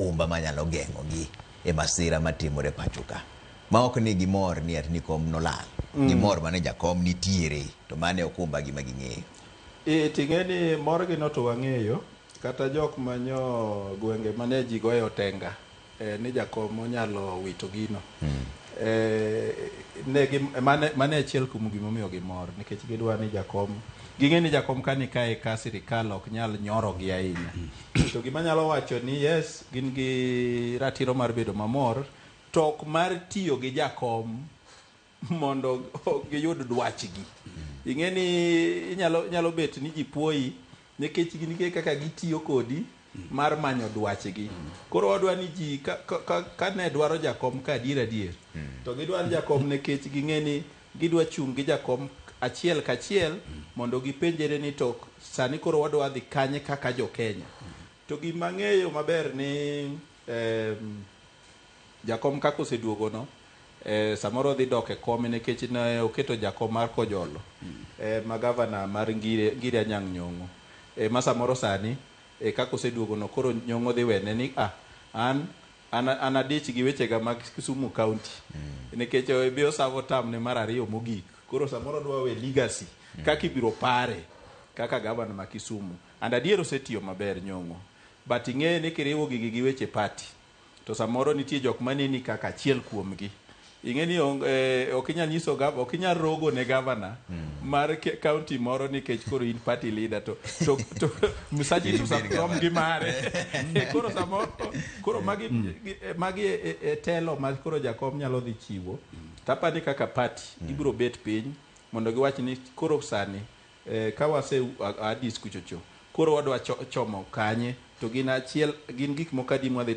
Okumba manyalo geng'ogi e masira matimore pacho ka. Ma ok ni gimor ni ati ni kom nolal. Gimor mana ni jakom nitiere to mano e okumba gima ging'eyo. E ting'e ni morgi no to wang'eyo kata jok manyo gwenge mane ji goye otenga ni jakom onyalo wito gino. Ne gi mane achiel kuom gimomiyo gimor nikech gidwa ni jakom ging'e ni jakom ka ni kae ka sirikal ok nyal nyoro gi ahinya. To gima anyalo wacho ni yes gin gi ratiro mar bedo mamor to ok mar tiyo gi jakom mondo giyud dwachgi. Ing'e ni inyalo bet ni ji puoyi nikech gin kaka gitiyo kodi mar manyo dwachgi. Koro wadwa ni ji ka ne dwaro jakom ka adier adier to gidwaro jakom nikech ging'e ni gidwa chung' gi jakom achiel kachiel mondo gipenjre ni to sani koro wadwa dhi kanye kaka jo Kenya. To gima ng'eyo maber ni jakom kaka oseduogo no samoro dhi dok e kom nikech ne oketo jakom mar Kojolo ma gavana mar Ngire Anyang' Nyong'o ma samoro sani kaka oseduogo no koro Nyong'o dhi wene ni an adich gi wechega mag Kisumu County nikech bi osavo term ne mar ariyo mogik. Koro samoro dwa we legacy kaka ibiro pare kaka gavana ma Kisumu. And adier osetiyo maber Nyong'o. But ing'e ni kiriwo gigi gi weche party to samoro nitie jok maneni kaka achiel kuomgi. Ing'e ni ok inyal nyiso ok inyal rogo ne gavana mar county moro nikech koro in party leader to Musaji to rom gi mare. Koro samoro koro magi e telo ma koro jakom nyalo dhi chiwo. Tapani kaka party gibiro bet piny mondo giwach ni koro sani ka wase Addis kuchocho koro wadwa chomo kanye to gin achiel gin gik moko adi mwadhi.